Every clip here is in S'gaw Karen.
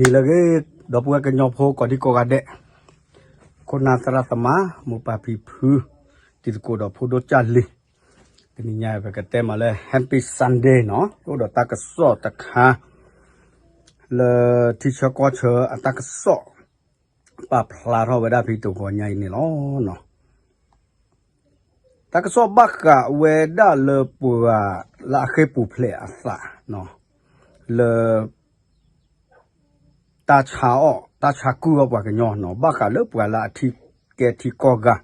ဟ့ၣ်လၢအဂ့ၤ ဒီပုၢ်ဝဲၢ်ကညီဖိကိးဒံကိးဂၤဒဲး, ခိၣ်နၢ်သရၣ်သမါ မိၢ်ပၢ်ဖံဖု, တံၤသကိးဒီးဖိဒိၣ်ကၢ်လံၤ, တနံၤညါပကတဲမးလၢ Happy Sunday နီၤ, အိၣ်ဒီးတၢ်ကစီၣ်တခါ လၢထံဆၢကီၢ်ဆၢအတၢ်ကစီၣ် ပာ်ဖျါထီၣ်ဝဲဒၣ်ဖဲတဂီၤညါအံၤန့ၣ်လီၤ. တၢ်ကစီၣ်ဘၣ်ဃးဝဲဒၣ်လၢပှၤလၢအဃ့ၢ်ပူၤဖျဲးအသး လၢ တၢ်ဆါအီၣ် တၢ်ဆါကုၢ်အီၣ်ပှၤကညီနီၤ, ဘၣ်ဃးလၢပှၤလၢအထံကဲထံကီၢ်ဂၤ,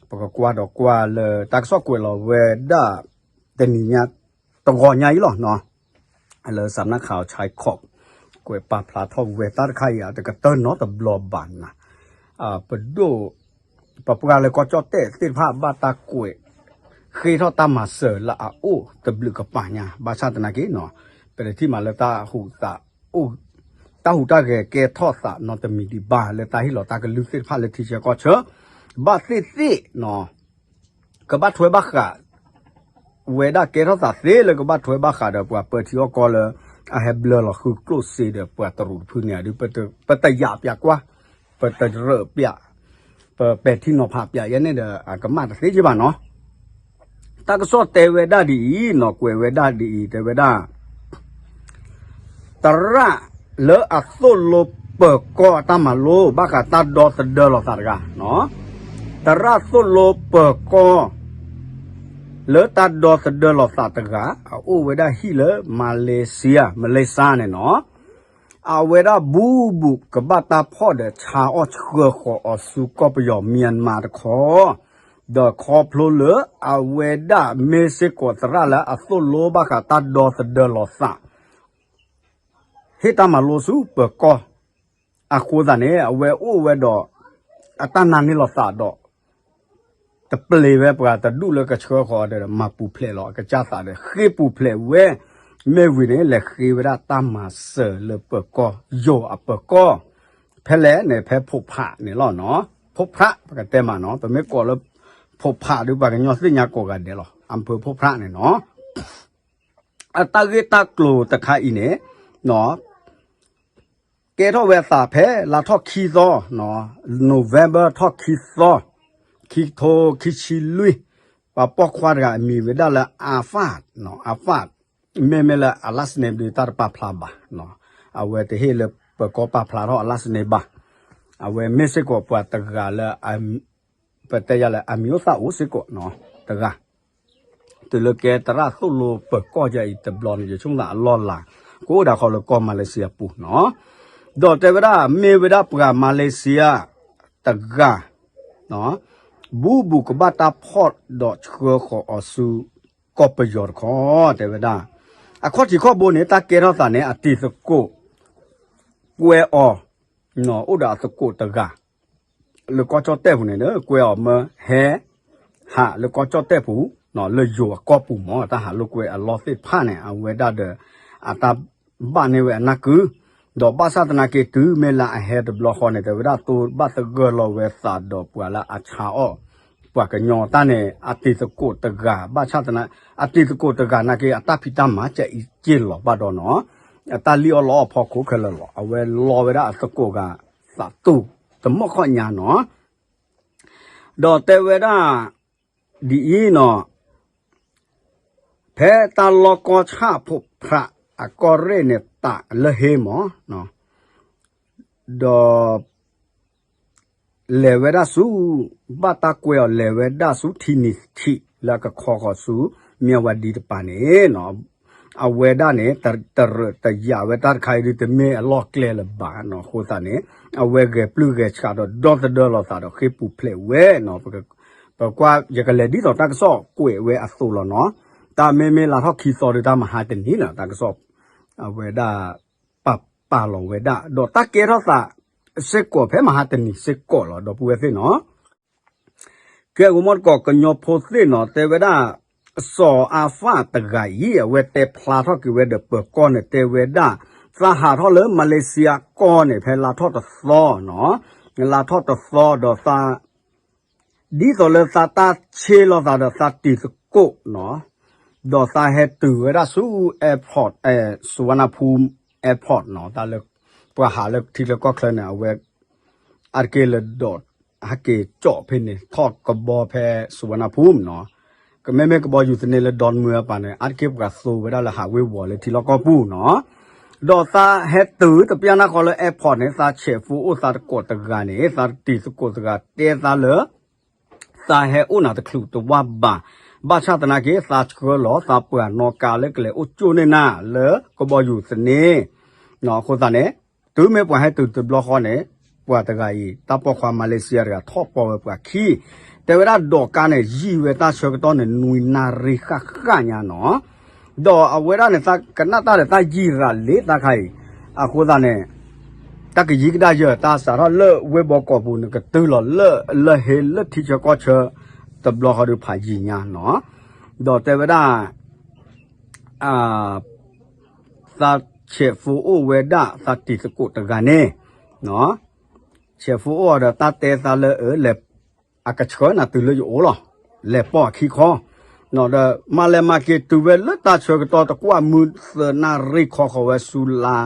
ပကကွၢ်ဒီးကွၢ်လၢတၢ်ကစီၣ်ကွဲးလီၤဝဲဒၣ် တနံၤညါ တဂီၤညါအံၤလီၤ. လၢစးနၢ်ခးအီၤ ဆဲးခီး ကွဲးပာ်ဖျါထီၣ်ဝဲတၢ်တခါအံၤ တကတၢၢ်နီတဘျီဘၣ်နၤ, ပဒိၣ် ပပှၤလၢကီၢ်ကၠီၣ်တဲၣ်သ့ၣ်တဖၣ်ဘၣ်တၢ်ကွဲး ဃ့ထီၣ်တၢ်မၤစၢၤလၢအအိၣ်တဘျုးကပၤညါ, ဘၣ်ဆၣ်သနာ်က့နီၤ, ပတထံၣ်မးလၢတၢ်ဟူးသး တၢ်ဟူးတၢ်ဂဲၤကဲထီၣ်သးနီတမံၤဒံးဘၣ် လၢတၢ်ဟ့ၣ်လီၤတၢ်ကလုၢ်သ့ၣ်တဖၣ်လၢထံဆၢကီၢ်ဆၢ, ဘၣ်သ့ၣ်သ့ၣ်နီၤ, ကဘၣ်ထွဲဘၣ်ဃး ဝဲဒၣ်ကဲထီၣ်သးသ့လၢကဘၣ်ထွဲဘၣ်ဃးဒီးပှၤပၢထံအီၣ်ကီၢ်လၢ အဟဲဘျၢလီၤဃုကျိၣ်စ့ဒီးပှၤတရူးတဖုန့ၣ်ဒီး ပတယာ်ပၠးကွၢ်, ပတရၢးပၠး, ပပဲာ်ထံနီၤဖးပၠးယဲန့ၣ်ဒီး အကမၣ်တသ့က့ဘၣ်နီၤ. တၢ်ကစီၣ်တဲဝဲဒၣ်ဒ်အံၤနီၤ, ကွဲးဝဲဒၣ်ဒ်အံၤ တဲဝဲဒၣ် သရၣ်လၢအသိၣ်လိပၢၤကီၢ်အတၢ်မၤလိ ဘၣ်ဃးတၢ်ဒီသဒၢလီၤသးတဂၤ, သရၣ်သိၣ်လိပၢၤကီၢ် လၢတၢ်ဒီသဒၢလီၤသးတဂၤ အအိၣ်ဝဲဒၣ်ဟံၣ်လၢ Malaysia, Malaysia န့ၣ်နီၤ, အဝဲဒၣ်ဘူးဘူးကဘၣ်တၢ်ဖီၣ်ဒီးဆါအီၣ်ဆှၢဃီၤအီၤဆူကီၢ်ပယီၤ Myanmar တခီ, ဒီးခီဖျိလၢအဝဲဒၣ်မ့ၢ်စ့ၢ်ကီးသရၣ်လၢအသိၣ်လိဘၣ်ဃးတၢ်ဒီသဒၢလီၤသး ဟ့ၣ်တၢ်မၤလိဆူပၢၤကီၢ်အဃိသတးန့ၣ် အဝဲအိၣ်ဝဲဒီး အတၢ်နာ်န့ၢ်လီၤသးဒီး တပျ့ၤဝဲပှၤတဒူၣ်လၢကဆှၢဃီၤဒီး မၤပူၤဖျဲးလီၤအကစၢ်သးဒီး ဃ့ၢ်ပူၤဖျဲးဝဲ, မ့ၢ်ဝံၤန့ၣ် လဲၤဃ့ဝဲဒၣ်တၢ်မၤစၢၤလၢပၢၤကီၢ် ယိၤအပၢၤကီၢ်, ဖဲလဲၣ်န့ၣ် ဖဲဖိးဖးန့ၣ်လီၤနီၤ, ဖိးဖး ပကတဲမးနီၤ, ပမ့ၢ်ကိးလၢ ဖိးဖးဒီးပှၤကညီသ့ၣ်ညါကိးဂၤဒဲးလီၤ, အဖၢဖိးဖးန့ၣ်နီၤ အတၢ်ဂ့ၢ်တၢ်ကျိၤတခါအံၤန့ၣ် ကဲထီၣ်ဝဲအသးဖဲလါထီၣ်ခံသီ, November ထီၣ်ခံသီ, ခံထိခံဆံလွံၢ်, ပှၤပိာ်ခွါတဂၤအမံၤဝဲဒၣ်လၢ Afad, Afad, မ့မ့ၢ်လၢအ last name ဒုးတၢ်တပာ်ဖျါဘၣ်, အဝဲတဟ့ၣ်လၢပၢၤကီၢ်ပာ်ဖျါထီၣ်အ last name ဘၣ်, အဝဲမ့ၢ်စ့ၢ်ကီးပှၤတဂၤလၢ ပတဲယၤလၢအမံၤအိၣ်သးအိၣ်စ့ၢ်ကီးနီၤ, တဂၤ, တုၤလၢကဲသရၣ်သိၣ်လိပၢၤကီၢ်ယၤအံၤတဘျီန့ၣ် ယဆိကမိၣ်သးအလီၢ်လၤ ကအိၣ်ဒၣ်ဃီလၢကီၢ် Malaysia အပူၤနီၤ, ဒီးတဲဝဲဒၣ် မ့ၢ်ဝဲဒၣ်ပှၤ Malaysia တဂၤ ဘူးဘူးကဘၣ်တၢ်ဖီၣ်ဒီးဆှၢဃီၤအီၤဆူ ကီၢ်ပယီၤတခီ တဲဝဲဒၣ်, အခီၣ်ထံးခီၣ်ဘိန့ၣ် တၢ်ကဲထီၣ်သးန့ၣ် အတံၤသကိး ကွဲးအီၤ အိၣ်ဒီးအသကိးတဂၤ လၢကီၢ်ကၠီၣ်တဲၣ်ပူၤန့ၣ် ကွဲးအီၤမၢဟဲ ဟးလၢကီၢ်ကၠီၣ်တဲၣ်ပူၤ လၢယိၤအကီၢ်ပူၤမး တၢ်ဟးလိာ်ကွဲအလီၢ်သ့ၣ်တဖၣ်န့ၣ် အဝဲဒၣ်ဒီး အတၢ်ဘၣ်န့ၢ်ဝဲအနၢ်ကု ဒီးဘၣ်ဆၣ်သနာ်က့တုၤမ့ၢ်လၢအဟဲတဘျီဃီန့ၣ် တဲဝဲဒၣ်တိဘၣ်သဂၢၢ်လီၤဝဲသးဒီးပှၤလၢအဆါအီၣ် ပှၤကညီတၢ်န့ၣ် အတံၤသကိးတဂၤ ဘၣ်ဆၣ်သနာ် အတံၤသကိးတဂၤနာ်က့ အတၢ်ဖံးတၢ်မၤကဲအံၤက့ၢ်လီၤဘၣ်ဒီးနီၤ အတၢ်လံၣ်အီၣ်လီအီၣ်ဖီခိၣ်ခဲလၢာ်လီၤ. အဝဲလီဝဲဒၣ်အသကိးဂၤသးတူၢ်တမီၢ်ခီၣ်ညါနီၤ. ဒီးတဲဝဲဒၣ် ဒ်အံၤနီၤ ဖဲတၢ်လီၢ်ကီၢ်ဆၣ်ဖိးဖးအကီၢ်ရ့ၣ်န့ၣ် တးလၢဟ့မး ဒီး လဲၤဝဲဒၣ်ဆူ ဘၣ်တၢ်ကွဲးအီၤ လဲၤဝဲဒၣ်ဆူထံနံၤထံး လၢအကခီဃီၤဆူ မၠၣ်ဝၤဒံတပၤန့ၣ် အဝဲဒၣ်န့ၣ် တရၢးတယာ်ဝဲတၢ်တခါအံၤဒုး တမ့ၢ်အလီၢ်ကျဲလၢၤဘၣ်နီၤ. အဃိသတးန့ၣ် အဝဲဂဲၤပျုၢ်ဂဲၤဆှးဒီး ဒီသဒၢလီၤသးဒီး ဃ့ၢ်ပူၤဖျဲးဝဲနီၤ. ပကွၢ် ယကလဲၤဒ်သိးတၢ်ကစီၣ်ကွဲးဝဲအသိးလီၤနီၤ. တၢ်မ့မ့ၢ်လါထီၣ်ခံသီဒီး တၢ်မဟါတနံၤလီၤ တၢ်ကစီၣ် အဝဲဒၣ် ပာ်ပာ်လီၤဝဲဒၣ် ဒီးတၢ်ကဲထီၣ်သးစ့ၢ်ကီး ဖဲမဟါတနံၤစ့ၢ်ကီးလီၤ ဒီပုၢ်ဝဲၢ်သ့ၣ်နီၤ. ကဲ ဂီၤမီၢ်တကိး ကညီဖိသ့ၣ်နီၤ တဲဝဲဒၣ် စီၤအါဖးတဂၤအံၤ အဝဲတဲဖျါထီၣ်က့ၤဝဲဒီးပၢၤကီၢ်န့ၣ် တဲဝဲဒၣ် သးဟးထီၣ်လၢ Malaysia ကီၢ်န့ၣ် ဖဲလါထီၣ်တသီနီၤ, လါထီၣ်တသီဒီးသး ဒ်သိးလၢသးတၢ်ဆ့လိာ်သးဒီးသးတံၤသကိးနီၤ, ဒီးသးဟဲတုၤဝဲဒၣ်ဆူ airport, အဲ Suvarnabhumi airport နီၤ, တၢ်လၢ ပှၤဟးလၢထံချၢကီၢ်ချၢန့ၣ် အဝဲ အါတက့ၢ်လၢဒိး ဟဲက့ၤကၠီၣ်ဖဲန့ၣ် ထီၣ်ကဘီဖဲ စူဝါနါဖူမ် နီၤ. ကမ့မ့ၢ်ကဘီယူၤသန့လၢ ဒိမုအပၤန့ၣ် အါတက့ၢ်ပှၤသိဝဲဒၣ်လၢဟးဝ့ၤဝီၤလၢထံလီၢ်ကီၢ်ပူၤနီၤ. ဒီးသးဟဲတုၤတပျၢ်နၢ်ဃီလၢ airport န့ၣ် သးဆဲးဖိအိၣ်သးတကိးတဂၤန့ၣ် သးတံၤသကိးတဂၤတဲသးလၢ သးဟဲအိၣ်နၤတချုးတဝၢ်ဘၣ်. ဘၣ်ဆၣ်သနာ်က့ သးဆှၢလီၤသးပှၤနီၣ်ကါလၢကလဲၤအိၣ်ကၠိၣ်န့ၢ်နၤလၢကဘီယူၤသန့ အဃိသတးန့ၣ် တုၤမ့ၢ်ပှၤဟဲတုၤတဘျီဃီန့ၣ် ပှၤတဂၤအံၤ တၢ်ပိာ်ခွါမၤလ့းစံယါတဂၤ ထီၣ်ပိာ်ဝဲပှၤခံ, တဲဝဲဒၣ်ဒိးကါန့ၣ် ယံာ်ဝဲတၢ်ဆၢကတီၢ်န့ၣ် နွံနၣ်ရံၣ်ဃၣ်ဃၣ်ညါနီၤ. ဒီးအဝဲဒၣ်န့ၣ် သးကနၣ်တၢ်ဒီးတၢ်ယံာ်ရၤလံတၢ်ခါအံၤ, အဃိသတးန့ၣ် တၢ်ကယံာ်ကဒါယၢ် တၢ်စးထီၣ်လၢဝ့ၢ်ဘီကီၢ်ပူၤန့ၣ် ကတုၤလီၤလၢ လၢဟ့လၢထံဆၢကီၢ်ဆၢ တဘျီဃီဒုးဖးယံာ်ညါနီၤ. ဒီးတဲဝဲဒၣ် သးဆဲးဖိအိၣ်ဝဲဒၣ်သးတံၤသကိးတဂၤန့ၣ်, ဆဲးဖိအိၣ်အီၤဒီးတၢ်တဲသးလၢအလဲၤ အကဆှၢနၤတုၤလၢယအိၣ်လီၤ, လဲၤပိာ်အခံခီ, ဒီးမၤလဲၤမၤက့ၤတုၤဝဲလၢတၢ်ဆၢကတီၢ် တကွၢ်မုၢ်သၢနၣ်ရံၣ်ခီဃီၤဝဲဆူလါ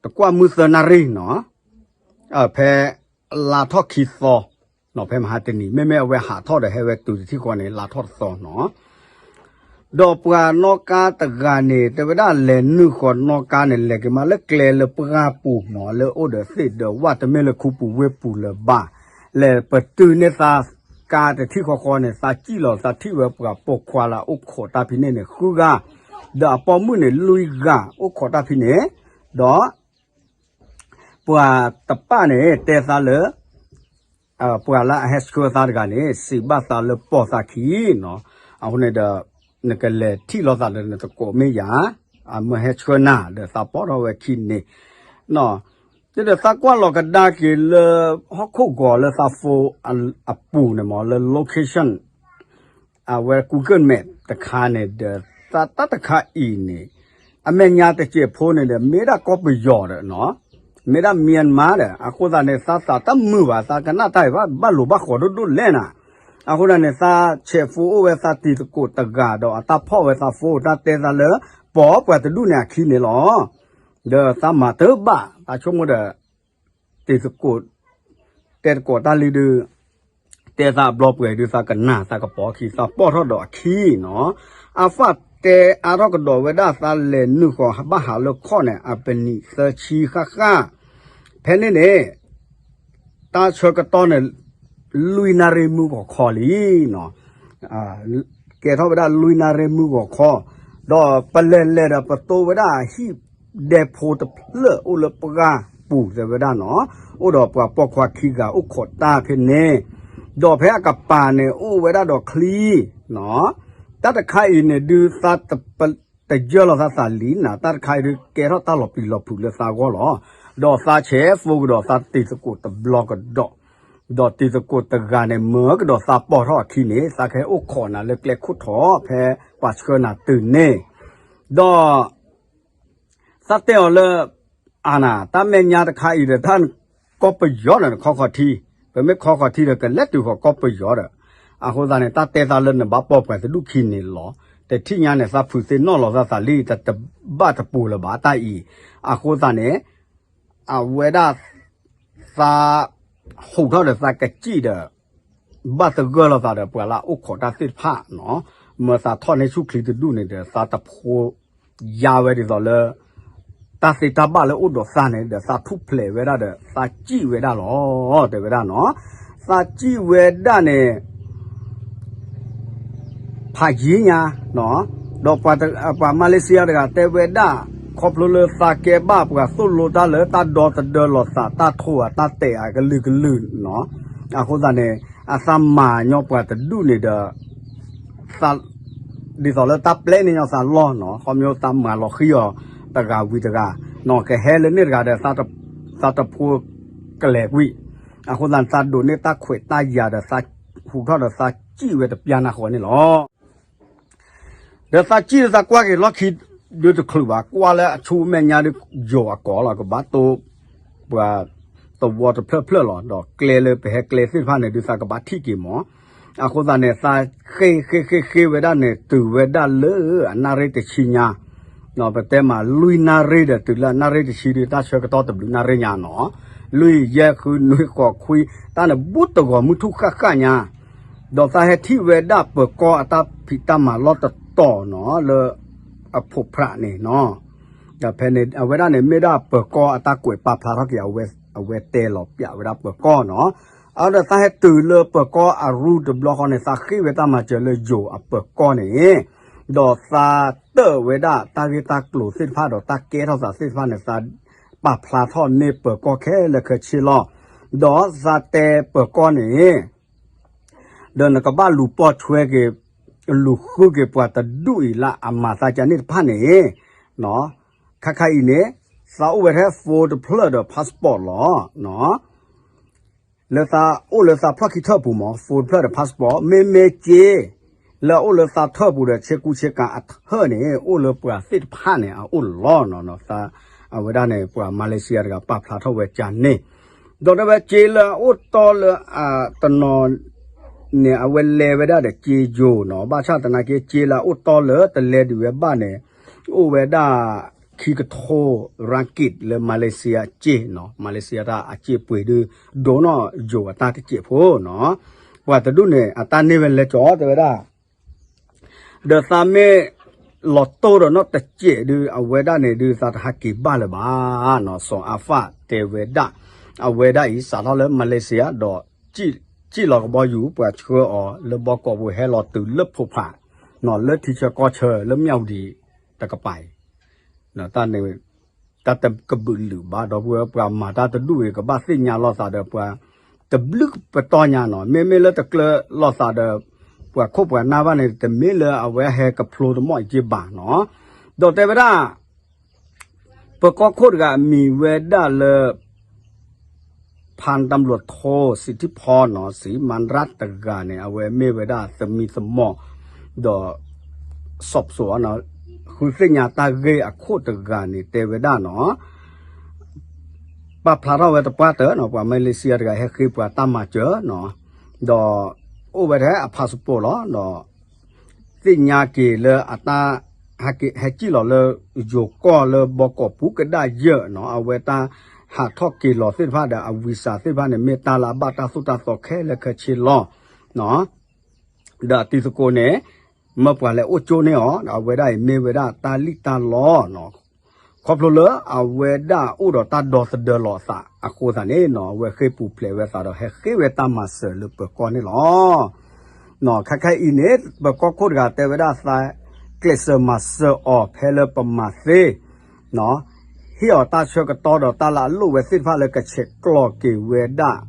တကွၢ်မုၢ်သၢနၣ်ရံၣ်နီၤ, ဖဲလါထီၣ်ခံသီ, ဖဲမဟါတနံၤ မ့မ့ၢ်အဝဲဟးထီၣ်ဒီးဟဲဝဲတုၤတထံၣ်ဃီန့ၣ် လါထီၣ်တသီနီၤ. ဒီးပှၤနီၣ်ကါတဂၤန့ၣ် တဲဝဲဒၣ်လဲၤနုာ်ဃီၤနီၣ်ကါန့ၣ် လဲၤက့ၤမးလၢကျဲလၢပှၢ်ပူၤနီၤ, လၢအိၣ်ဒီးသ့ၣ်ဒီးဝၣ် တမ့ၢ်လၢခူပူၤဝ့ၢ်ပူၤလၢၤဘၣ်, လဲၤပတုာ်န့ၢ်သးကါတထံၣ်ဃီဃီန့ၣ် သးစံၣ်လီၤသးထံၣ်ဝဲပှၤပိာ်ခွါလၢအအိၣ်ခိးတၢ်ဖဲန့ၣ်န့ၣ် ဃုဂၤ, ဒီးအပိာ်မုၣ်န့ၣ် လွံၢ်ဂၤ အိၣ်ခိးတၢ်ဖဲန့ၣ်, ဒီး ပှၤတဖၣ်န့ၣ် တဲသးလၢ ပှၤလၢအဟဲဆှၢသးတဂၤန့ၣ် စံးဘၣ်သးလၢပိာ်သးခံနီၤ, အဃိန့ၣ်ဒီး နကလဲၤထံၣ်လိာ်သးဒီးနသကိးမ့ၢ်ယၤ, အမၢဟဲဆှၢနၤဒီးသးပိာ်ထီၣ်ဝဲခံန့ၣ်, ဒီးသးကွၢ်လီၤကဒါက့ၤလၢ ဟီၣ်ခိၣ်ဂီၤလၢသး phone အပူၤန့ၣ်မး လၢ location အဝဲ Google Map တခါန့ၣ်ဒီး သးတၢ်တခါအံၤန့ၣ် အမဲာ်ညါတစဲးဖိန့ၣ်ဒီး မ့ၢ်ဒၣ်ကီၢ်ပယီၤဒီးနီၤ, မ့ၢ်ဒၣ် Myanmar ဒီး အဃိသတးန့ၣ် သးသးတမုာ်ဘၣ် သးကနၣ်တၢ်အံၤဘၣ် ဘၣ်လိာ်ဘၣ်ဃီၤဒိၣ်ဒိၣ်လဲၣ်နၤ, အဃိသတးန့ၣ် သးဆဲးဖိအိၣ်ဝဲသးတံၤသကိးတဂၤဒီး အတၢ်ဖီၣ်ဝဲသး phone တၢ်တဲသးလၢ ပိာ်ပှၤတဒူၣ်န့ၣ်အခံန့ၣ်လီၤ. ဒီးသးမၤတၢ်ဘၣ် သးဆိကမိၣ်ဒီး တံၤသကိး တဲသကိးတၢ်လံဒုး တဲသးအဘျီပှဲၤဒုး သးကနၣ် သးကပိာ်အခံ သးပိာ်ထီၣ်ဒီးအခံနီၤ, အဖၣ်တဲအါထီၣ်ကဒီးဝဲဒၣ် သးလဲၤနုာ်ဃီၤဘၣ်ဟးလၢခီၣ်န့ၣ် အပနံးသၢဆံဃၣ်ဃၣ်, ဖဲန့ၣ်န့ၣ် တၢ်ဆၢကတီၢ်န့ၣ် လွံၢ်နၣ်ရံၣ်မုၢ်ဂီၤခီလံနီၤ, ကဲထီၣ်ဝဲဒၣ်လွံၢ်နၣ်ရံၣ်မုၢ်ဂီၤခီ, ဒီးပလဲၤလဲၤဒီးပတိဝဲဒၣ်ဟံၣ်ဒဲဖိတဖျၢၣ်အိၣ်လၢပှၢ်ပူၤ တဲဝဲဒၣ်နီၤ, အိၣ်ဒီးပှၤပိာ်ခွါခံဂၤအိၣ်ခိးတၢ်ဖဲန့ၣ်, ဒီးဖဲအကပၤန့ၣ် အိၣ်ဝဲဒၣ်ဒီးချံ တၢ်တခါအံၤန့ၣ်ဒုး သးတယၢၢ်လီၤသးသးလံနၤ, တၢ်တခါအံၤဒုး ကဲထီၣ်တၢ်လီၤပျံၤလီၤဖုးလၢသးဂီၢ်လီၤ. ဒီးသးဆဲးဖိကဒီးသးတံၤသကိးတဘျီကဒီး, ဒီးတံၤသကိးတဂၤန့ၣ် မၢကဒီးသးပိာ်ထီၣ်အခံန့ၣ် သးကဟဲအိၣ်ခိးနၤလၢကျဲခိၣ်ထီၣ် ဖဲပှၤဆှၢနၤတုၤန့ၣ်, ဒီး သးတဲအီၤလၢ အါနၤ တၢ်မဲာ်ညါတခါအံၤဒီး တၢ်ကီၢ်ပယီၤဒီးနခီခီၣ်ထံ, ပမ့ၢ်ခီခီၣ်ထံဒီး ကလဲၤတုၤဃီၤကီၢ်ပယီၤဒီး, အဃိသတးန့ၣ် တၢ်တဲသးလၢနဘၣ်ပိာ်ပှၤတဒူၣ်ခံန့ၣ်လီၤ. တထံၣ်ညါန့ၣ် သးဖုးသ့ၣ်နီၣ်လီၤသးသးလံ တဘၣ်တပူၤလၢၤဘၣ်တၢ်အံၤ, အဃိသတးန့ၣ် အဝဲဒၣ် သး ဟူးထီၣ်ဒီးသးကစံၣ်ဒီး ဘၣ်သဂၢၢ်လိာ်သးဒီးပှၤလၢအအိၣ်ခိးတၢ်သ့ၣ်တဖၣ်နီၤ, မၢသးထီၣ်န့ၢ်ဆူၣ်ချံတဒူၣ်န့ၣ်ဒီး သးတဖိ ယါဝဲဒ်သိးလၢ တၢ်သ့တၢ်ဘၣ်လၢအိၣ်ဒီးသးန့ၣ်ဒီး သးထူၣ်ဖျဲးဝဲဒၣ်ဒီး သးစံၣ်ဝဲဒၣ်လီၤ တဲဝဲဒၣ်နီၤ, သးစံၣ်ဝဲဒၣ်န့ၣ် ဖးယံၤညါ, ဒီးပှၤမၤလ့းစံယါတဂၤတဲဝဲဒၣ်, ခီဖျိလၢသးကဲဘၣ်ပှၤသိၣ်လိတၢ်လၢတၢ်ဒီသဒၢလိာ်သး တၢ်ထိၣ်အတၢ်တဲာ်အကလုာ်ကလုာ်နီၤ, အဃိသတးန့ၣ် အသးမၤညီပှၤတဒူၣ်န့ၣ်ဒီး ဒ်သိးလၢတၢ်ပျဲန့ၢ်ညီသးလီၢ်နီၤ, ခီဖျိသးမၤလီၤဃံအီၤတဂၤဝံၤတဂၤနီၤ, ကဟဲလၢန့ၣ်တဂၤဒီး သးတဖိကလဲၤကွံာ်, အဃိသတးန့ၣ် သးဒိးန့ၢ်တၢ်ခွဲးတၢ်ယာ်ဒီး သးဟူးထီၣ်ဒီးသးစံၣ်ဝဲတပျၢ်နၢ်ဃီန့ၣ်လီၤ. ဒီးသးစံၣ်ဒီးသးကွၢ်က့ၤလီၢ်ခံ ဒုးတချုးဘၣ်, ကွၢ်လၢအဆူအမဲာ်ညါဒုး ယိာ်အကိာ်လီၤ, ကဘၣ်တိၢ် ပှၤသဝီတဖျၢၣ်ဖျၢၣ်လီၤ, ဒီးကျဲလၢပဟဲကျဲသ့ၣ်တဖၣ်န့ၣ်ဒုး သးကဘၣ်ထံၣ်က့ၤမး, အဃိသတးန့ၣ် သးဃ့ၢ်ဃ့ၢ်ဃ့ၢ်ဃ့ၢ်ဝဲဒၣ်န့ၣ် တုၤဝဲဒၣ်လၢအနၣ်ရံၣ်တဆံညါ ပတဲမးလွံၢ်နၣ်ရံၣ်ဒီးတုၤလၢနၣ်ရံၣ်တဆံဒုး တၢ်ဆၢကတီၢ်တဘျုးနၣ်ရံၣ်ညါနီၤ, လွံၢ်ယဲၢ်ဃုနွံဃိးခွံ, တၢ်န့ၣ်ဘူးတဂီၤမုၢ်ထူၣ်ဃၣ်ဃၣ်ညါ, ဒီးသးဟဲထံၣ်ဝဲဒၣ်ပၢၤကီၢ်အတၢ်ဖံးတၢ်မၤလီၢ်တတီၤနီၤ လၢအဖိးဖရးန့ၣ်နီၤ, ဒီးဖဲန့ၣ် အဝဲဒၣ်န့ၣ် မ့ၢ်ဒၣ်ပၢၤကီၢ်အတၢ်ကွဲးပာ်ဖျါထီၣ်က့ၤ အဝဲတဲလီၤပျးဝဲဒၣ်ပၢၤကီၢ်နီၤ, အဒီးသးဟဲတုၤလၢပၢၤကီၢ်အရူတဘျီဃီန့ၣ် သးဃ့ဝဲတၢ်မၤစၢၤလၢယိၤအပၢၤကီၢ်န့ၣ်, ဒီးသးတၢၣ်ဝဲဒၣ်တၢ်ဂ့ၢ်တၢ်ကျိၤသ့ၣ်တဖၣ်ဒီးတၢ်ကဲထီၣ်သးသ့ၣ်တဖၣ်န့ၣ် သးပာ်ဖျါထီၣ်န့ၢ်ပၢၤကီၢ်ခဲလၢာ်ခဲဆ့လီၤ, ဒီးသးတဲပၢၤကီၢ်န့ၣ် ဒီးနကဘၣ်လူၤပိာ်ဆွဲက့ၤ လူၤဃုက့ၤပှၤတဒူၣ်အံၤလၢအမၤသးကန့ၣ်တဖၣ်န့ၣ်, ခါခါအံၤန့ၣ် သးအိၣ်ဝဲထဲ phone တဖျၢၣ်ဒီး passport လီၤ. လၢသးအိၣ်လၢသးဖျီၣ်ခံထၢၣ်ပူၤမး phone တဖျၢၣ်ဒီး passport မ့မ့ၢ်စ့ လၢအအိၣ်လၢသးထၢၣ်ပူၤဒီး ဆ့ကူဆ့ကၤအထၢၣ်န့ၣ် အိၣ်လၢပှၤသ့ၣ်တဖၣ်န့ၣ် အအိၣ်လီၤနီၤ. အဝဲဒၣ်န့ၣ် ပှၤမၤလ့းစံယါတဂၤပာ်ဖျါထီၣ်ဝဲကန့ၣ်, ဒီးတဲဝဲစ့လၢအအိၣ်တီလၢတနီၤန့ၣ် အဝဲလဲၤဝဲဒၣ်ဒီးစ့ယိၤနီၤ, ဘၣ်ဆၣ်သနာ်က့ စ့လၢအအိၣ်တီလၢတလဲၤဒံးဝဲဘၣ်န့ၣ် အိၣ်ဝဲဒၣ်ခံကထိ ringgit လၢမၤလ့းစံယါစ့နီၤ, မၤလ့းစံယါတၢ်အစ့ပှ့ၤဒုး ဒိၣ်နီၢ်ယိၤအတၢ်တစဲးဖိနီၤ, ပှၤတဒူၣ်န့ၣ် အတၢ်န့ၢ်ဝဲလဲၤကီးတဲဝဲဒၣ် ဒီးသးမ့ၢ်လီၤတိၢ်ဒီးနီၢ်တစဲးဒုး အဝဲဒၣ်န့ၣ်ဒုး သးတဟးက့ၤဘၣ်လၢၤဘၣ်နီၤ, စီၤအါဖၣ်တဲဝဲဒၣ်, အဝဲဒၣ်အံၤစးထီၣ်လၢမၤလ့းစံယါဒီး စံၣ်လီၤကဘီယူၤ ပှၤဆှၢအီၤလၢဘီကီးပူၤဟဲလီၤတုၤလၢဖိးဖးနီၤ, လၢထံဆၢကီၢ်ဆၢလၢမၠၣ်ဝတံၤတကပၤအံၤ တၢ်န့ၣ် တၢ်တကဘုးလုာ်ဘၣ် ဒီပုၢ်ဝဲၢ်ပှၤမၤတၢ်တဒူၣ်အံၤ ကဘၣ်သ့ၣ်ညါလိာ်သးဒီးပှၤ တဘျုးပတီၢ်ညါနီၤ, မ့မ့ၢ်လၢတကျၢၤလိာ်သးဒီး ပှၤခိၣ်ပှၤနၢ်ဘၣ်န့ၣ် တမ့ၢ်လၢအဝဲဟဲကဖျိတမီၢ်အံၤက့ဘၣ်နီၤ, ဒီးတဲဝဲဒၣ် ပၢၤကီၢ်ခိၣ်တဂၤအမံၤဝဲဒၣ်လၢ ဖၣ်တၢ်ဘျီၣ်ထိ စံးထံဖီနီၤ စံးမၤရၣ်တဂၤန့ၣ် အဝဲမ့ၢ်ဝဲဒၣ်သမံသမိး ဒီး စီးပစိး ဃုသ့ၣ်ညါတၢ်ဂ့ၢ်အခိၣ်တဂၤန့ၣ် တဲဝဲဒၣ်နီၤ ပာ်ဖျါထီၣ်ဝဲတပှၢ်တၢၢ်နီၤ ပှၤမၤလ့းစံယါတဂၤ ဟဲဃ့ပှၤတၢ်မၤစၢၤနီၤ, ဒီးအိၣ်ဝဲထဲအ passport လီၤ ဒီး သ့ၣ်ညါက့ၤလၢအတၢ် ဟဲက့ၤလီၤလၢယိၤကီၢ်လၢဘီကီးပူၤကဒါယၢ်နီၤ, အဝဲတၢ်ဟးထီၣ်က့ၤလီၤသ့ၣ်တဖၣ်ဒီး အဝံစးသ့ၣ်တဖၣ်န့ၣ် မ့ၢ်တၢ်လၢအဘၣ်တၢ်သိၣ်တၢ်သီခဲလၢာ်ခဲဆ့လီၤ. ဒီးအတံၤသကိးန့ၣ် မၢပှၤလဲၤအိၣ်ကၠိန့ၢ်အီၤ အဝဲဒၣ်အံၤမ့ၢ်ဝဲဒၣ်တၢ်လံၣ်တၢ်လီနီၤ, ခီဖျိလၢအဝဲဒၣ်အိၣ်ဒီးတၢ်ဒီသဒၢလီၤအသးအဃိသတးန့ၣ်နီၤ အဝဲဃ့ပူၤဖျဲးဝဲသးဒီး ဟဲဃ့ဝဲတၢ်မၤစၢၤလၢပၢၤကီၢ်န့ၣ်လီၤ. ခဲခါအံၤန့ၣ် ပၢၤကီၢ်ခိၣ်တဂၤတဲဝဲဒၣ်သး ကျဲးစၢးမၤစၢၤအီၤဖဲလၢပမၤသ့ ဟ့ၣ်အီၤတၢ်ဆၢကတီၢ်ဒီးတၢ်လၢအလိၣ်ဝဲသ့ၣ်တဖၣ်လၢကဆဲးကျိးက့ၤဝဲဒၣ်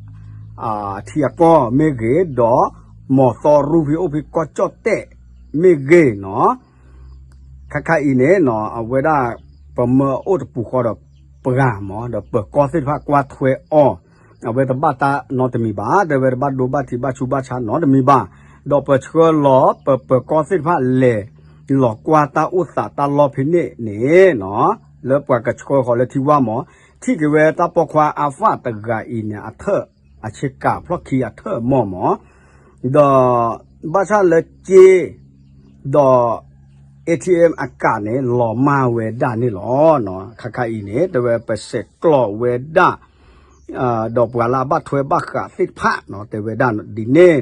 ထံအကီၢ်မ့ၢ်ဂ့ၤ ဒီးမီၤသီရူဖံအိၣ်ဖံကီၢ်ကၠီၣ်တဲၣ်မ့ၢ်ဂ့ၤနီၤ ခဲခါအံၤန့ၣ်နီၤ အဝဲဒၣ် ပမၢအိၣ်တပူၤဃီဒီးပှၤမး ဒီးပၢၤကီၢ်သ့ၣ်တဖၣ်ကွၢ်ထွဲအီၤ အဝဲတဘၣ်တၢ်နီတမံၤဘၣ် တဲဝဲတဘၣ်ဒိဘၣ်ထံးဘၣ်ဆူးဘၣ်ဆါနီတမံၤဘၣ် ဒီးပဆှၢလီၤပပၢၤကီၢ်သ့ၣ်တဖၣ်လဲၤ လီၤကွၢ်တၢ်အိၣ်သးတၢ်လီၢ်ဖဲန့ၣ်န့ၣ်နီၤ လၢပှၤကဆှၢဃီၤလၢထံဝါမး ထံၣ်က့ၤဝဲတၢ်ပိာ်ခွါအါဖၣ်တဂၤအံၤန့ၣ် အထၢၣ် အဆ့ကၤဖျီၣ်ခံအထၢၣ်မီၢ်မး ဒီးဘၣ်ဆၣ်လၢက့ ဒီး ATM အကးန့ၣ် လီၤမၢ်ဝဲဒၣ်န့ၣ်လီၤ. ခဲခါအံၤန့ၣ် တဲဝဲပဆဲးကျိးဝဲဒၣ် ဒီးပှၤလၢအဘၣ်ထွဲဘၣ်ဃးသ့ၣ်တဖၣ်နီၤ တဲဝဲဒၣ်ဒ်န့ၣ်နီၤ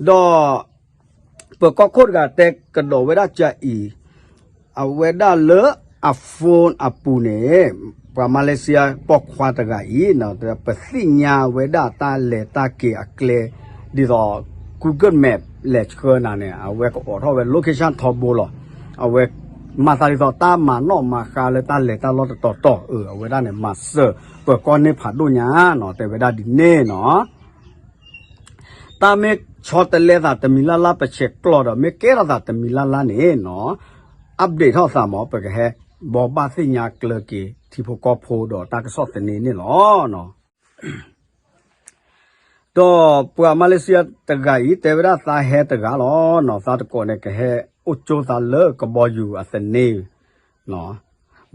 ဒီး ပၢၤကီၢ်ခိၣ်တဂၤတဲကဒီးဝဲဒၣ်ကအံၤ အဝဲဒၣ်လၢအ phone အပူၤန့ၣ် ပှၤမၤလ့းစံယါပိာ်ခွါတဂၤအံၤ ပသ့ၣ်ညါဝဲဒၣ်တၢ်လဲၤတၢ်က့ၤအကျဲ ဒ်သိး Google Map လဲၤဆှၢနၤန့ၣ် အဝဲကအိးထီၣ်ဝဲ location ထီဘိလီၤ. အဝဲမၤသးဒ်သိးတၢ်မၤနီၣ်မၤဃါလၢတၢ်လဲၤတၢ်လီၢ်တတီၤတီၤ အဝဲဒၣ်န့ၣ် မၤစၢၤပၢၤကီၢ်န့ၢ်ဖးဒိၣ်ညါနီၤ တဲဝဲဒၣ်ဒ်န့ၣ်နီၤ တၢ်မ့ၢ်ဆီတလဲသးတမံၤလၢ်လၢ် ပဆဲးကျိးဒီး မ့ၢ်ကဲထီၣ်သးတမံၤလၢ်လၢ်န့ၣ်နီၤ update ထီၣ်သးမး ပကဟဲဘိးဘၣ်သ့ၣ်ညါကျၢၤက့ၤ ထံဖိကီၢ်ဖိဒီးတၢ်ကစီၣ်သန့န့ၣ်လီၤ. ဒီးပှၤမၤလ့းစံယါတဂၤအံၤ တဲဝဲဒၣ်သးဟဲတဂၤလီၤနီၤ သးတကိးန့ၣ် ကဟဲအိၣ်ကၠိသးလၢကဘီယူၤအသန့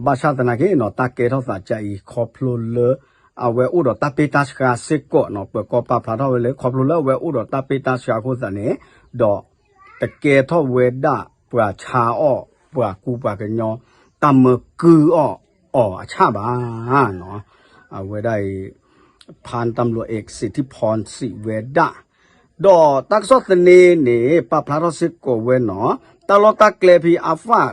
ဘၣ်ဆၣ်သနာ်က့နီၤ တၢ်ကဲထီၣ်သးကအံၤ ခီဖျိလၢ အဝဲအိၣ်ဒီးတၢ်ပ့ၢ်တၢ်ဆှါစ့ၢ်ကီးနီၤ ပၢၤကီၢ်ပာ်ဖျါထီၣ်ဝဲလၢ ခီဖျိလၢအဝဲအိၣ်ဒီးတၢ်ပ့ၢ်တၢ်ဆှါအဃိသတးန့ၣ် ဒီးတကဲထီၣ်ဝဲဒၣ်ပှၤဆါအီၣ် ပှၤကူပှၤကညီ တၢ်မၢကုၢ်အီၣ်အီၤအဆၣ်ဘၣ်. အဝဲဒၣ်အံၤ ဖၣ်တၢ်မလိၤ เอก สิทธิพร စံးဝဲဒၣ်, ဒီးတၢ်ကစီၣ်သန့န့ၣ် ပာ်ဖျါထီၣ်စ့ၢ်ကီးဝဲနီၤ တၢ်လီၢ်တၢ်ကျဲဖဲအဖၣ်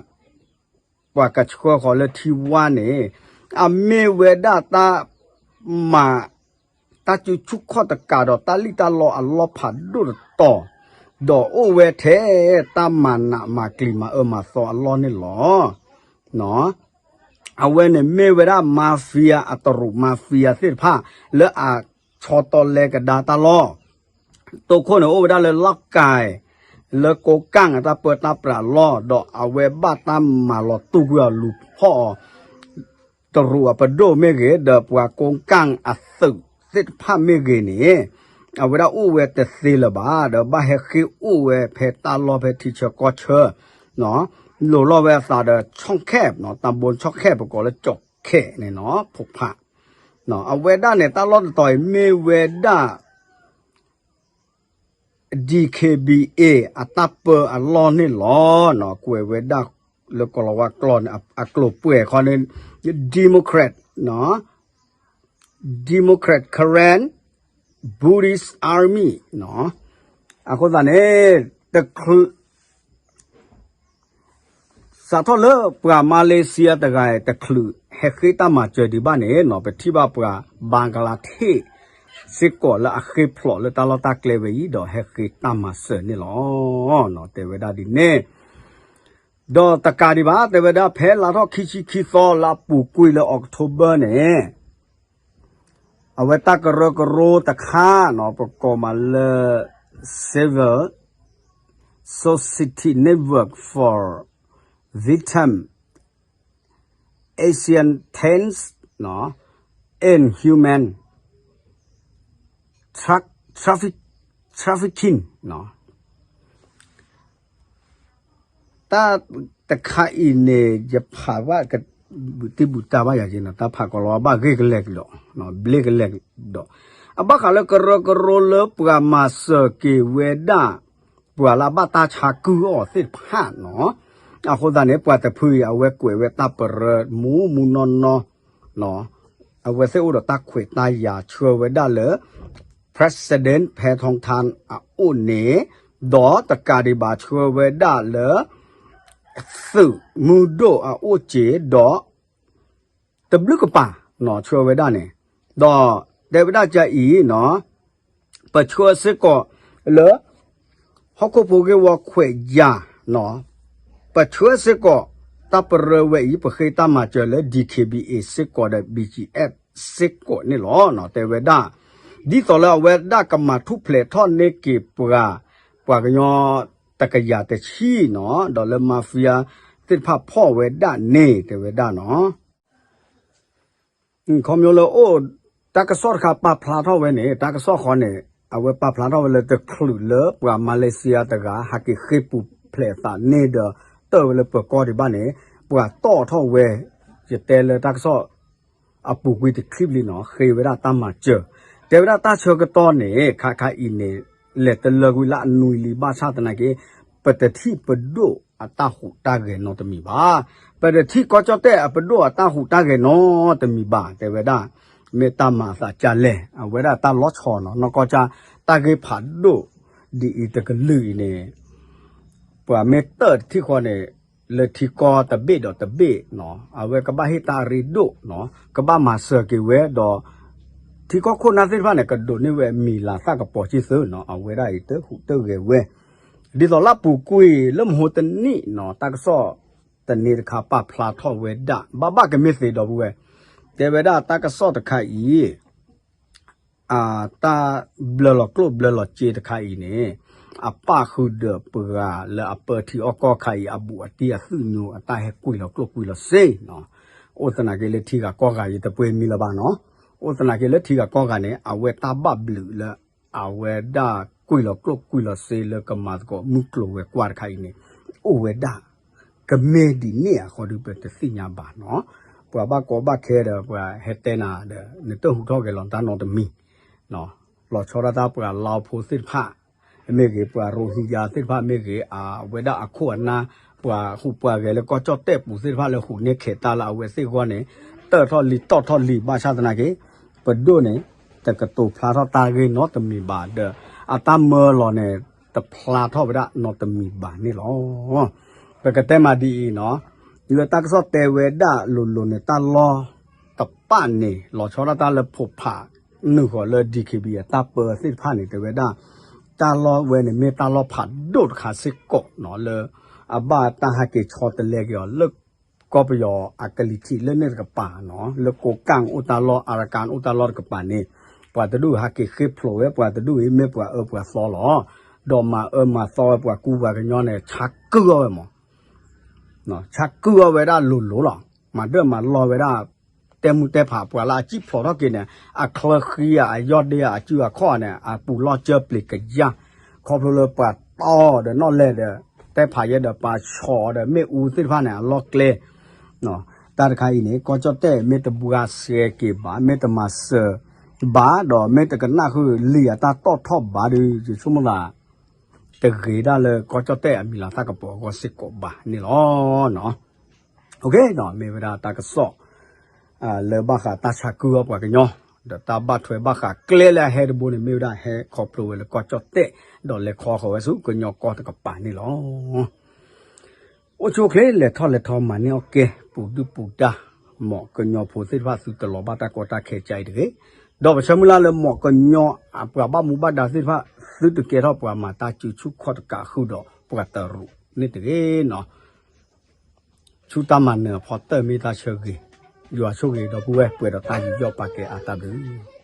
ပှၤကဆှၢဃီၤလၢထံဝါန့ၣ် အမ့ၢ်ဝဲဒၣ်တၢ်မၤ တၢ်စုဆူၣ်ခီၣ်တကးဒီးတၢ်လံၣ်တၢ်လီအလီၢ်ဖးဒိၣ်တတီၤ, ဒီးအိၣ်ဝဲထဲတၢ်မၤနးမၤကျံၤမၤအၢမၤသီအလီၢ်န့ၣ်လီၤ. အဝဲန့ၣ်မ့ၢ်ဝဲဒၣ် mafia အတရူး mafia သ့ၣ်တဖၣ် လၢအဆီတီလဲကဒါတၢ်လီၢ် တိခိၣ်န့ၣ် အိၣ်ဝဲဒၣ်လၢ လီၢ်ကၢ် လၢကိကၣ်အတၢ်ပၢတၢ်ပြးလီၢ် ဒီးအဝဲဘၣ်တၢ်မၤလီၤတူာ်ကွံာ်အီၤလူၤဖီၣ်အီၤ တရူးအပဒိၣ်မ့ၢ်ဂ့ၤ ဒီးပှၤကိကၣ်အသုးသ့ၣ်တဖၣ်မ့ၢ်ဂ့ၤန့ၣ် အဝဲဒၣ်အိၣ်ဝဲတသ့လၢၤဘၣ် ဒီးဘၣ်ဟဲဃ့ၢ်အိၣ်ဝဲဖဲတၢ်လီၢ်ဖဲထံဆၢကီၢ်ဆၢ လိၤလီၤဝဲအသးဒီး ဆီၣ်ခဲး တၢ်ဘိဆီၣ်ခဲး ပကိးလၢကၠီၣ်ခဲးန့ၣ်နီၤ ဖိဖး အဝဲဒၣ်န့ၣ် တၢ်လီၢ်တတီၤအံၤမ့ၢ်ဝဲဒၣ် DKBA အတၢ်ပၢအလီၢ်န့ၣ်လီၤ. ကွဲးဝဲဒၣ်လၢကီၢ်လီၤဝါကျိာ်န့ၣ် အကျိာ်ပှဲၤခီန့ၣ် Democrat, Democrat Karen Buddhist Army အဃိသတးန့ၣ် တချုး စးထီၣ်လၢပှၤမၤလ့းစံယါတဂၤအံၤ တချုးဟဲဃ့တၢ်မၤစၢၤဒံးဘၣ်န့ၣ်နီၤ ပထံၣ်ဘၣ်ပှၤ ဘၣ်ကလါထ့း စ့ၢ်ကီးလၢအဃ့ဖျိးလၢတၢ်လီၢ်တၢ်ကျဲဝဲအံၤ ဒီးဟဲဃ့တၢ်မၤစၢၤန့ၣ်လီၤ. တဲဝဲဒၣ်ဒ်န့ၣ် ဒီးတကးဒံးဘၣ် တဲဝဲဒၣ်ဖဲလါထီၣ်ခံဆံခံသီလါပူၤကွံာ်လၢ October န့ၣ် အဝဲတၢ်ကရၢကရိတခါနီၤ ပကိးမးလၢ Civil Society Network for Victim Accidents and Human Trafficking တၢ်တခါအံၤန့ၣ် ယဖးဘၣ် တံၢ်ဘူၣ်တၢ်ဘၣ်ယၤက့နီၤ တၢ်ဖးကီးလီၤဘၣ်ဂ့ၢ်ကလဲၤကဒီး ဘျ့ကလဲၤကဒီး အဘၣ်ဃးလၢကရၢကရိလၢပှၤမၤစၢၤက့ၤဝဲဒၣ် ပှၤလၢအဘၣ်တၢ်ဆါကုၢ်အီၤသ့ၣ်တဖၣ်နီၤ အဃိသတးန့ၣ် ပှၤတဖုအံၤ အဝဲကွဲးဝဲတၢ်ပရၢမူမူနီၢ်နီၢ် အဝဲသ့ၣ်အိၣ်ဒီးတၢ်ခွဲးတၢ်ယာ်ဆှၢဝဲဒၣ်လၢ President ဖဲထီထါအအိၣ်န့ၣ် ဒီးတကးဒံးဘၣ်ဆှၢဝဲဒၣ်လၢ သုးမုၢ်ဒိၣ်အအိၣ်စ့ၢ်ဒီး တဘျုးကပၤနီၤ ဆှၢဝဲဒၣ်န့ၣ် ဒီးတဲဝဲဒၣ်ကအံၤနီၤ ပဆှၢစ့ၢ်ကီးလၢ ဟီၣ်ခိၣ်ဖိဂ့ၢ်ဝီခွဲးယာ်နီၤ ပဆှၢစ့ၢ်ကီး တၢ်ပရၢဝဲအံၤ ပဃ့တၢ်မၤစၢၤလၢ DKBA စ့ၢ်ကီးဒီး BGF စ့ၢ်ကီးန့ၣ်လီၤ. တဲဝဲဒၣ် ဒ်သိးလၢအဝဲဒၣ်ကမၤထူၣ်ဖျဲးထီၣ်န့ၢ်က့ၤပှၤ ပှၤကညီတကယၤတဆံနီၤ ဒီးလၢ mafia သ့ၣ်တဖၣ်ဖီၣ်ဝဲဒၣ်န့ၣ် တဲဝဲဒၣ်နီၤ ခီဖျိလၢအိၣ် တၢ်ကစီၣ်တခါပာ်ဖျါထီၣ်ဝဲန့ၣ် တၢ်ကစီၣ်ဃီန့ၣ် အဝဲပာ်ဖျါထီၣ်ဝဲလၢတချုးလၢပှၤမၤလ့းစံယါတဂၤ ဟးက့ၤဃ့ၢ်ပူၤဖျဲးအသးန့ၣ်ဒီး တၢၢ်ဝဲလၢပၢၤကီၢ်ဒံးဘၣ်န့ၣ် ပှၤတီၣ်ထီၣ်ဝဲ ယတဲလၢတၢ်ကစီၣ် အပူၤကွံာ်တချံဘျီနီၤ ဃ့ဝဲဒၣ်တၢ်မၤစၢၤ တဲဝဲဒၣ်တၢ်ဆၢကတီၢ်န့ၣ် ခါခါအံၤန့ၣ် လဲၤတလၢကွံာ်လၢအနွံလံ ဘၣ်ဆၣ်သနာ်က့ ပတထံၣ်ပဒိၣ်အတၢ်ဟူးတၢ်ဂဲၤနီတမံၤဘၣ်. ပတထံၣ်ကီၢ်ကၠီၣ်တဲၣ်အပဒိၣ်အတၢ်ဟူးတၢ်ဂဲၤနီတမံၤဘၣ် တဲဝဲဒၣ် မ့ၢ်တၢ်မၤအသးကလဲၣ် အဝဲဒၣ်တၢ်လီၤဆီနီၤ နီၢ်ကီၢ်ကၠၢ် တၢ်ဂ့ၢ်ဖးဒိၣ် ဒ်အံၤတကလုာ်အံၤန့ၣ် ပှၤမ့ၢ်တၢၢ်တထံၣ်ဃီန့ၣ် လၢထံကီၢ်တဘ့ၣ်ဒီးတဘ့ၣ်နီၤ အဝဲကဘၣ်ဟ့ၣ်တၢ်ရ့ဒိၣ်နီၤ ကဘၣ်မၤစၢၤက့ၤဝဲဒီး ထံကီၢ်ခိၣ်နၢ်သ့ၣ်တဖၣ်န့ၣ် ကဒိးန့ၢ်ဝဲမံၤလၤသၣ်ကပီၤစ့ၢ်သုနီၤ အဝဲဒၣ်အံၤတၢ်ဟူးတၢ်ဂဲၤဝဲ ဒ်သိးလၢပူၤကွံာ်လၢမဟိတနံၣ်နီၤ တၢ်ကစီၣ်တန့ၤတခါပာ်ဖျါထီၣ်ဝဲဒၣ် ဘၣ်ဘၣ်ကမ့ၢ်သ့ဒီပုၢ်ဝဲၢ် တဲဝဲဒၣ်တၢ်ကစီၣ်တခါအံၤ တၢ်ဘျၢလီၤကျိၣ်ဘျၢလီၤစ့တခါအံၤန့ၣ် အပၣ်ဃုာ်ဒီးပှၤလၢအပၢထံအီၣ်ကီၢ်ခါအံၤ အဘူးအတံၢ်အသုးညိအတၢ်ဟဲကွံာ်လီၤကျိၣ်ကွံာ်လီၤစ့နီၤ အိၣ်သနာ်က့လၢထံဂၤကီၢ်ဂၤ ယတပှ့ၤမံၤလၢၤဘၣ်နီၤ အိၣ်သနာ်က့လၢထံဂၤကီၢ်ဂၤန့ၣ် အဝဲတၢ်ဘၣ်ဘျုးလၢ အဝဲဒၣ်ကွံာ်လီၤကျိၣ်ကွံာ်လီၤစ့လၢကမၤသကိးမုၢ်ကျိၤဝဲၤကွာ်တခါအံၤန့ၣ် အိၣ်ဝဲဒၣ် ကမ့ၢ်ဒ်န့ၣ်အဃိဒီး ပတသ့ၣ်ညါဘၣ်နီၤ ပှၤဘၣ်ကီဘၣ်ခဲဒီး ပှၤဟဲတဲနၤဒီး နတၢ်ဟူးထီၣ်ဂဲၤလီၤတၢ်နီတမံၤ လီၤဆီဒၣ်တၢ်ပှၤလါဖိသ့ၣ်တဖၣ် မ့ၢ်ဂ့ၤ ပှၤရိဟံယါသ့ၣ်တဖၣ်မ့ၢ်ဂ့ၤ အဝဲဒၣ်အခိၣ်အနၢ် ပှၤဟူးပှၤဂဲၤလၢကီၢ်ကၠီၣ်တဲၣ်ပူၤသ့ၣ်တဖၣ်လၢဟူးန့ၢ်ခဲးတၢ်လၢအဝဲသ့ၣ်အဂီၢ်န့ၣ် တၢၢ်ထီၣ်လံတီၢ်ထီၣ်လံဘၣ်ဆၣ်သနာ်က့ ပဒိၣ်န့ၣ် တကတိၤဖျါထီၣ်တၢ်ဂ့ၢ်နီတမံၤဘၣ်ဒီး အတၢ်မၢလီၤန့ၣ် တဖျါထီၣ်ဝဲဒၣ်နီတမံၤဘၣ်န့ၣ်လီၤ. ပကတဲမးဒ်အံၤနီၤ, လၢတၢ်ကစီၣ်တဲဝဲဒၣ်လိၤလိၤန့ၣ် တၢ်လီၢ်တပၣ်န့ၣ် လီၤဆီဒၣ်တၢ်လၢဖိးဖးနုာ်ဃီၤလၢ DKBA အတၢ်ပၢသ့ၣ်တဖၣ်န့ၣ် တဲဝဲဒၣ် တၢ်လီၢ်ဝဲန့ၣ် မ့ၢ်တၢ်လီၢ်ဖးဒိၣ်တခါစ့ၢ်ကီးနီၤ လၢ အဘၣ်တၢ်ဟးက့ၤဆီတလဲက့ၤအီၤလၢ ကီၢ်ပယီၤအကလံၤထံးလၢန့ၣ်တကပၤနီၤ လၢကိးကၣ်အိၣ်တၢ်လီၢ် အရကၣ်အိၣ်တၢ်လီၢ်တကပၤန့ၣ် ပှၤတဒူၣ်ဟးက့ၤဃ့ဖျိးဝဲ ပှၤတဒူၣ်အံၤမ့ၢ်ပှၤအၢပှၤသီလီၤ. ဒီးမၤအၢမၤသီဝဲပှၤကူပှၤကညီန့ၣ် ဆါကုၢ်အီၣ်ဝဲမး ဆါကုၢ်အီၣ်ဝဲဒၣ်လိၤလိၤလီၤ. မၤဒၢၣ်မၤလီၢ်ဝဲဒၣ် တဲမူတဲဖး ပှၤလၢအစံၣ်ဖျိးထီၣ်က့ၤန့ၣ် အချၢဃံဧါ အယီၢ်ဒ့ဧါ အစုအခီၣ်န့ၣ် အပူၤလီၢ်ကၢပျံၤကယၢ် ခီဖျိလၢပှၤတီဒီးနီၣ်လဲၢ်ဒီး တဲဖးယဲဒီးပှၤဆီၣ်ဒီးမ့ၣ်အူသ့ၣ်တဖၣ်န့ၣ် အလီၢ်ကျဲ တၢ်တခါအံၤန့ၣ် ကီၢ်ကၠီၣ်တဲၣ်မ့ၢ်တဘှါစဲက့ၤဘၣ် မ့ၢ်တမၤစၢၤဘၣ် ဒီးမ့ၢ်တကနၣ်ဃုာ်လံာ်အတၢ်တီၣ်ထီၣ်ဘၣ်ဒီး ယဆိကမိၣ်သး တဂ့ၤဒၣ်လၢကီၢ်ကၠီၣ်တဲၣ်အမံၤလၤတၢ်ကပီၤအဂီၢ်စ့ၢ်ကီးဘၣ်န့ၣ်လီၤ. မ့ၢ်ဝဲဒၣ်တၢ်ကစီၣ် လၢဘၣ်ဃးတၢ်ဆါကုၢ်အီၣ်ပှၤကညီ ဒီးတၢ်ဘၣ်ထွဲဘၣ်ဃးကျဲလၢအဟဲတဘိန့ၣ် မ့ၢ်ဝဲဒၣ်ဟဲခီဖျိဝဲလၢကီၢ်ကၠီၣ်တဲၣ် ဒီးလဲၤခီဃီၤဝဲဆူကညီကီၢ်တကပၤန့ၣ်လီၤ. အိၣ်ဆူၣ်အိၣ်ချ့ လဲၤထီၣ်လဲၤထီမၤန့ၢ်အီၣ်ကဲ ပူၤဒုၣ်ပူၤဒါ မ်ကညီဖိသ့ၣ်တဖၣ်သုတလီၤဘၣ်တၢ်ကီတၢ်ခဲကၠါအံၤတဂ့ၤ. ဒီးပဆၢမုၢ်လၢ်လၢမ်ကညီ ပှၤဘၣ်မူဘၣ်ဒါသ့ၣ်တဖၣ် သုတကဲထီၣ်ပှၤမၤတၢ်စုဆူၣ်ခီၣ်တကးဃုာ်ဒီးပှၤတရူးန့ၣ်တဂ့ၤနီၤ. ဆူတၢ်မၤနၢၤအဖီတၢၢ်မ့ၢ်တၢ်ဆၢဂ့ၤ, ယွၤဆိၣ်ဂ့ၤဒီပုၢ်ဝဲၢ်ပှဲၤဒီးတၢ်ယူးယီၣ်ပာ်ကဲအါတၢ်ဘျုး